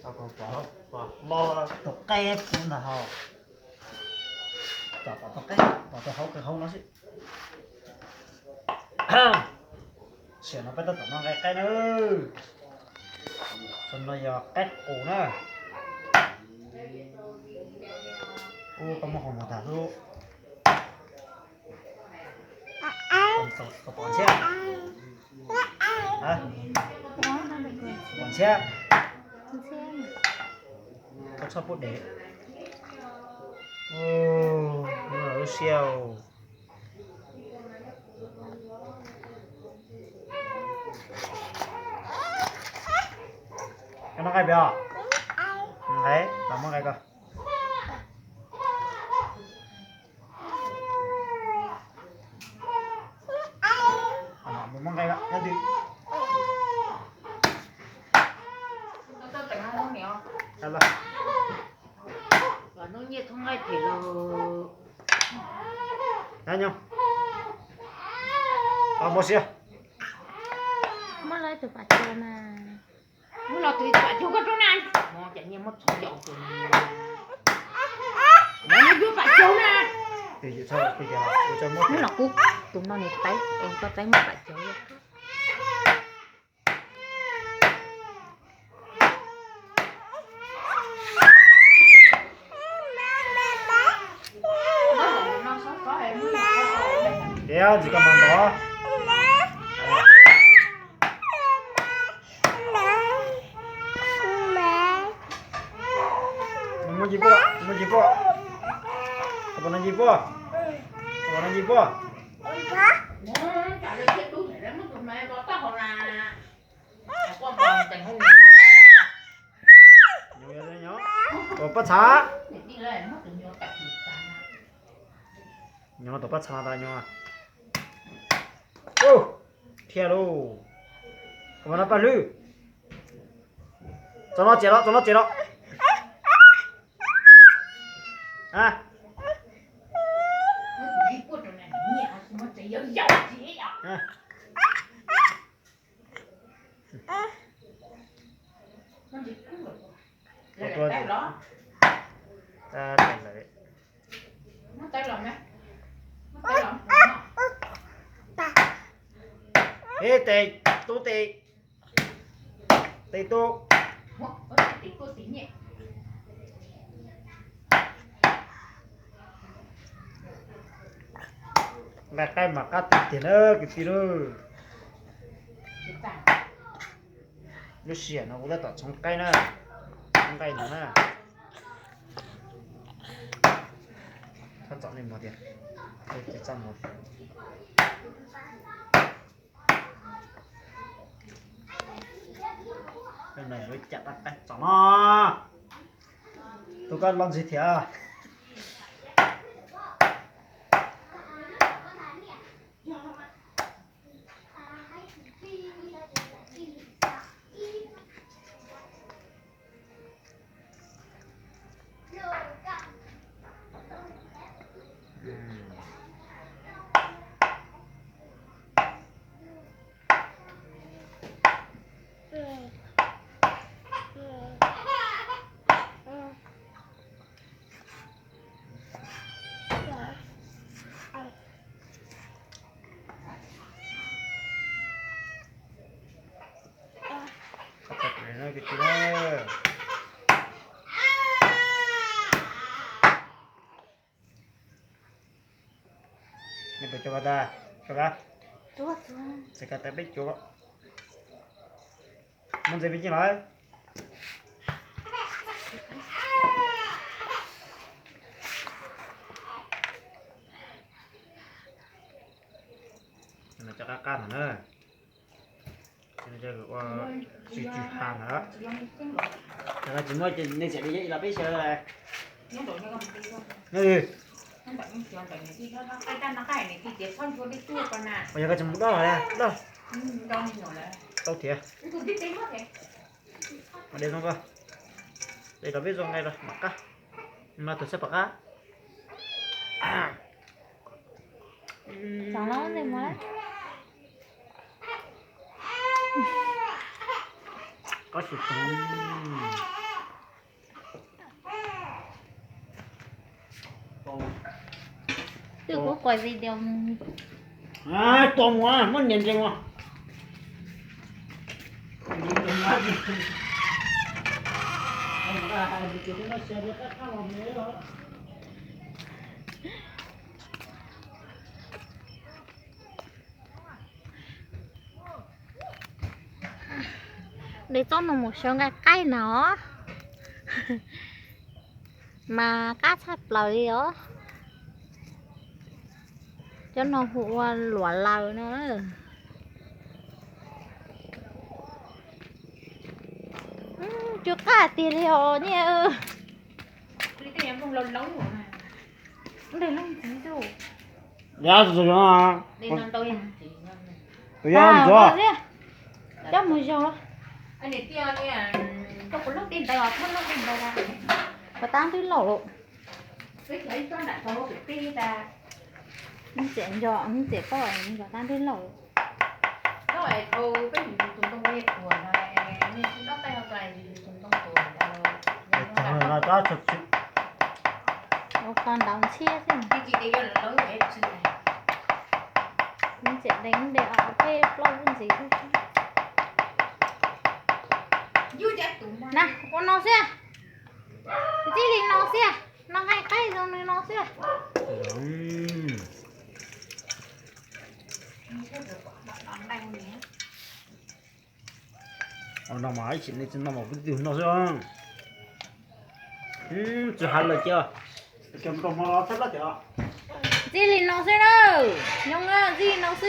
Pom tus qaib puv ntag hos. Pom tus qaib, pom tus hauv kawg hauv no xwb. Sim no peb tab tom noj nqaij qaib na. Tus no yog qaib qus na. Ub, koj muab hau no tag lub. Pom ntxhiab. Pom ntxhiab. Koj txhob pub dev. Lub siab. Koj noj nqaij pem os? Nqaij, los muab nqaij koj. Mus muab nqaij koj, nyob twg? Nyob nyob. Ua npau siab. Muab lawv tus pam caug na. Muab lawv tus pam caug koj rau na. Muab cov nyiaj muab txhom yaum tus na. Muab lawv tus pam caug na. Hnub no kuv tus no nws teb es koj teb muab pam caug. Tias ntsis koj mas ntov. Muaj ncig puab, muaj ncig puab. Koj puas noj ncig puab? Koj puas noj ncig puab? Ua paj txha. Nyob tus paj txha tas nyob. Thiab lauj. Koj puas noj paj hlwb? Txog no txiav los, txog no txiav los. Ib tes, tub tes, tes tub. Nqaij qaib mas qab tiag tiag na kwv tij lauj. Lub sij hawm no kuv tab tom txhoov qaib na, txhoov nqaij no na. Txhob txom nej mog tiag, txaj muag. Yuav cam tab qaib txom no. Tus koj los ntxig thiab. Nej puas tso ko tas? Tso ko. Txais ko tas peb cuav. Muab ntxiv peb cig los. Cov qab qab ntawd na. Ua tsis tsis ha ntawd. Yog koj tsis muaj nej txiav li los peb xyaw. Yog koj tsis mus doj los doj. Tau thiab. Mas de zoo koj. De los peb zoo nqaij los mam qab. Mas tus txhaj pom qab. Qab xyuas tus. Kuv kuaj video mus. Tua mus, muab nias ntsees mus. De tsob no mus xyaw nqaij qaib na os, mas qab tshaj plaws li os. Cov no hu ua luam laws no. Cua qaj tiag li os nyiaj. Tus yog ntsuag. Coj mus zog. Puas tab ntwb laum lawm? Txiam nco, txiam koj nco tab ntwb laum. Ua ko ntaus ntshiab xwb. Txiam deev de os, peb plaub lub ntxiv. Na, ua no xwb. Txij li no xwb. No nqaij qaib zoo li no xwb. Ua no mas ib sim neej tsis noj mas kuv twb no xwb. Tsis hav lawm cia. Txij li no xwb na. Nyob txij li no xwb.